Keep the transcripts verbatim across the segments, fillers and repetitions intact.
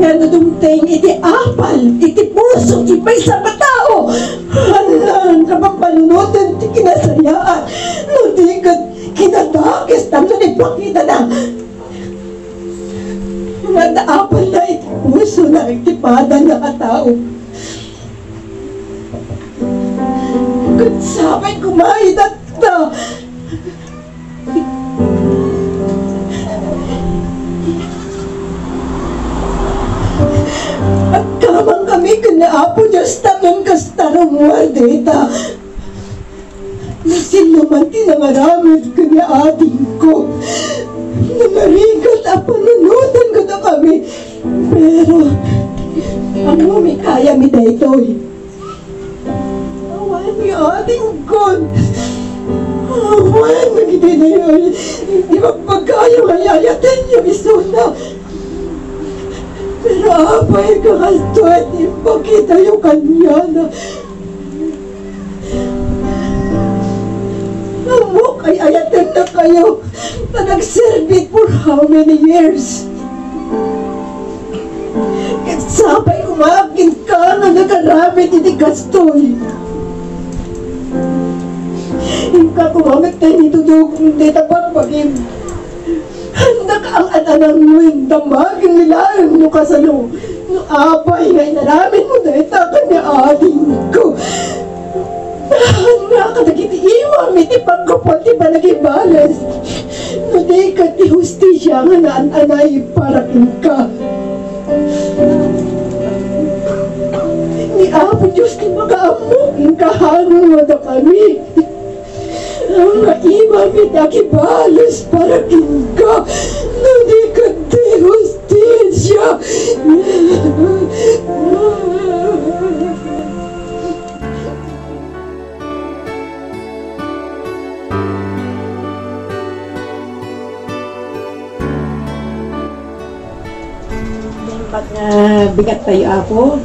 Kano dumteng iti apal, iti puso, ti maysa nga tao. Haan laeng a pampanunoten ti kinasayaan, no di ket kinadakes tapno ipakitana nga adda apalna iti pusona iti padana a tao. Ket sapay koma itatta. Agkamangkami ken ni Apo Dios ta ngem kasta rummuar dayta. No sinno man ti nangaramid ken ni adingko, nangarigat a panunoten kadakami. Pero, ammomi kayami daytoy. Awan ni adingko. Awan dagiti dayoy. Di magpagkayo nga ay-ayatenyo isuna. Pero apay, kakastoy ti ipakitayo kaniana. Ammok, ay-ayatennakayo. Ta nagserbi for how many years? Ket sapay koma kenka nga nagaramid iti kastoy. Inka koma met ta initudok dayta bakbakam. Haannak ang ananangwen, damagem laeng no kasano. No apay nga inaramidmo dayta ken ni adingko, haan nga kadagiti imam iti paggapuan ti panagibales. No di ket ti hustisia nga naan-anay para kenka. Ni Apo Dios ti makaammo kenka, haan nga dakami. Nga imam iti agibales para kenka, no di ket ti hustisia. Pag, ah, bigat tayo, Apo.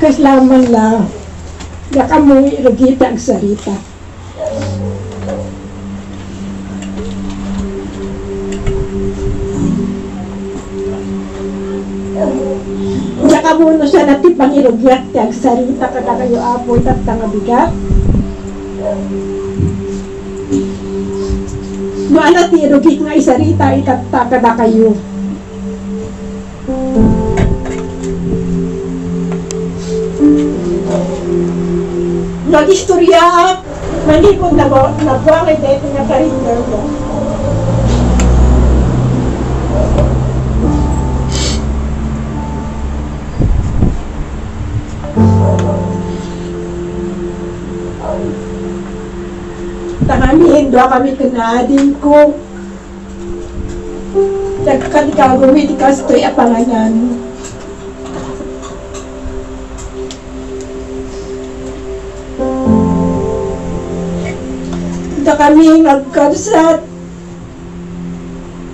Kasla man la, dakayo irugit ti agsarita. Dakayo no sana ti pangirugiak ti agsarita kadakayo, Apo, itatta nga bigat. No ania ti irugik nga isarita itatta kadakayo. Nagistoriaak, manikod nago-, naguangay daytoy nga karindermo. Ta ngamin, dua kami ken adingko. Nagkadkagumi ti kastoy a panganan. Dakami nga agkabsat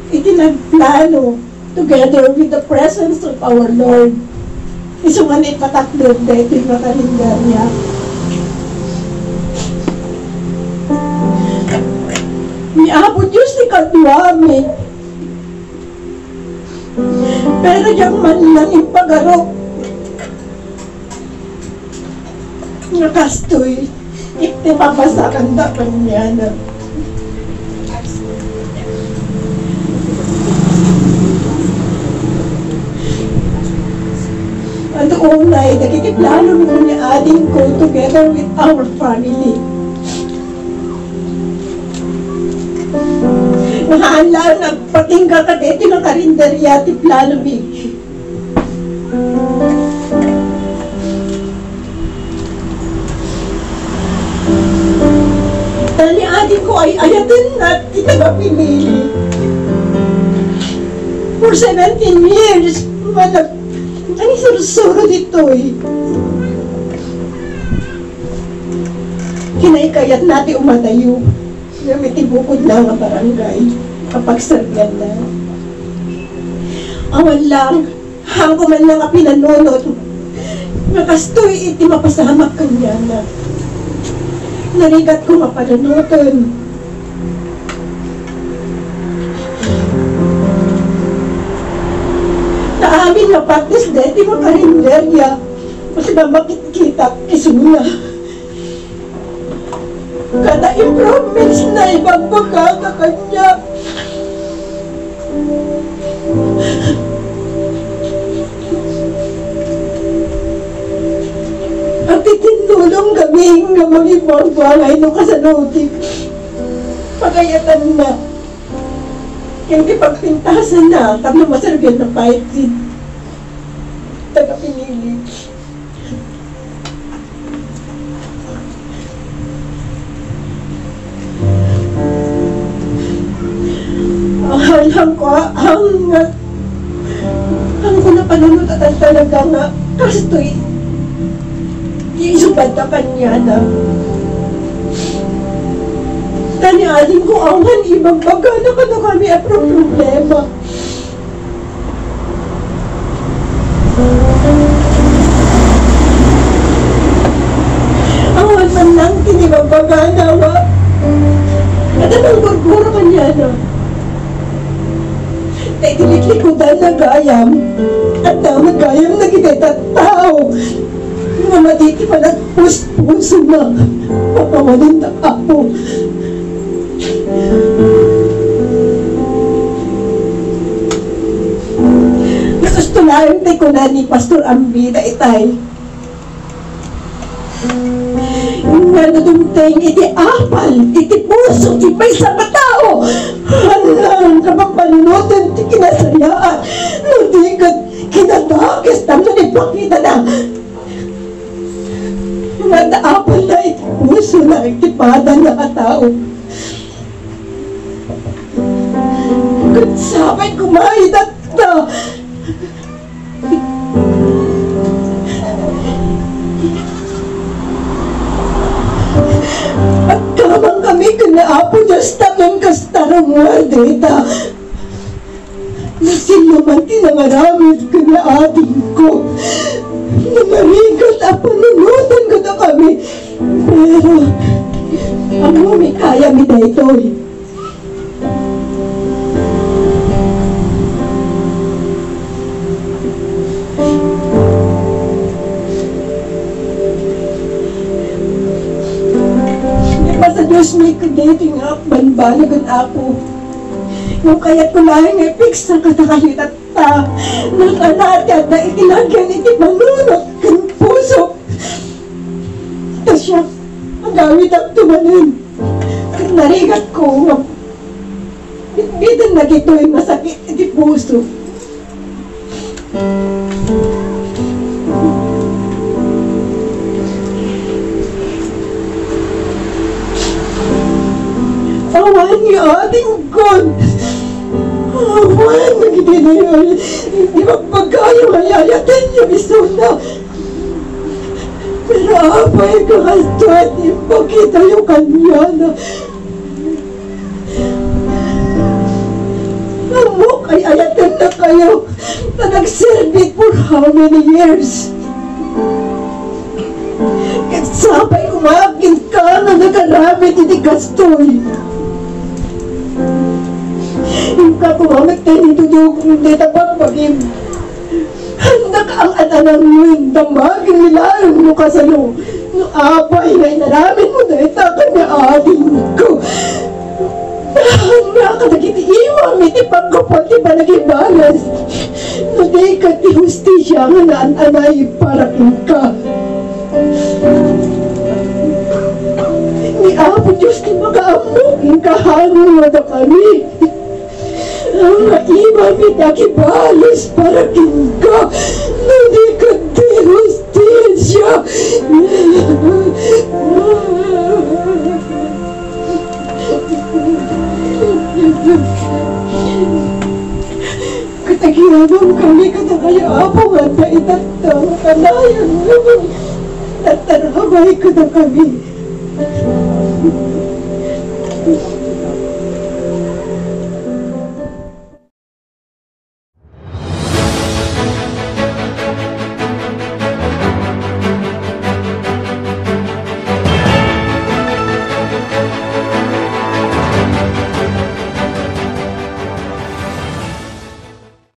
iti nagplano together with the presence of our Lord. Isu nga naipatakder daytoy nga kalendarya. Ni Apo Dios ti kaduami. Pero diak man lang ipagarok nga kastoy iti mapasakanda kaniana. Adu unay dagiti plano ni adingko together with our family. Mahaan lang nagpatingga kadaytoy nga karinderya ti plano mi. Ta ni adingko ay-ayatenna ti nagapinili. For seventeen years, manag-, ay, sursuro ditoy. Kinaykayatna ti umadayo. Ngem iti bukodna nga barangay, kapagserbianna. Awan lang, haanko man lang a pinanunot nga kastoy iti mapasamak kaniana. Narigatko nga panunoten. Ta amin nga partes daytoy makarinderya, mas mamakitkitak isuna. Kada improvements na ibagbagana kaniak. Agtitinnulong kami nga mangibuarbuangay no kasano ti pagayatanna. Ken ti pagpintasanna tapno maserbianna pay ti tagapinili. Ang, ang, ang, ang, ang ko napanunot at talaga nga kastoy. Isubad ta kaniana. Kaniadin ko awan ibagbagana kadakami a problema. Awan man lang ti ibagbagana, wa. Adda manggurgura kaniana. Ta iti liklikudanna gayam, adda met gayam dagiti tattao nga madi ti panagpuspusona. Pakawanennak, Apo. Kasta laeng ti kuna ni Pastor Ambi daytay. Nga nadumteng iti apal, iti puso ti maysa nga tao. Haan nga pampanunoten ti kinasayaan. No di ket kinadakes tapno ipakitana nga adda apalna iti pusona iti padanna a tao. Ket sapay koma itatta. Agkamang kami ken ni Apo Dios ta ken kasta rummuar dayta. Sino man ti nangaramid ken ni adingko, nanarigat a panunoten kadakami. Pero, ammomi, kayami daytoy. Ipasadiosmi kadaytoy nga bambanag, Apo. Ngem kayatko laeng nga ipigsa kadakayo itatta. Nang ala ti adda iti lagyan iti panunot ken puso. Ta siak, agawidak manen. Ket narigatko nga bitbiten dagitoy masakit iti puso. Awan nga adingkon. Awan nga gidinayay. Di magpagayam ay ayatenyo isuna. Pero apay, kakastoy ti ipakitayo kaniana. Ammok ay ayatennakayo ta nagserbi for how many years? Ket sapay koma kenka nga nagaramid iti kastoy. Inka koma met ta initudok dayta bagbagim. Haannak ang-ananangen, damagem laeng no kasano. No apay nga inaramidmo dayta ken ni adingko, haan nga kadagiti imam iti paggapuan ti panagibales. No di ket ti hustisia nga naan-anay para kenka. Ni Apo Dios ti makaammo kenka, haan nga dakami nga imam iti agibales para kenka, no di ket ti hustisia. Ket agyamankami kadakayo, Apo, nga adda itatta, kanayon nga mangtatarabay kadakami.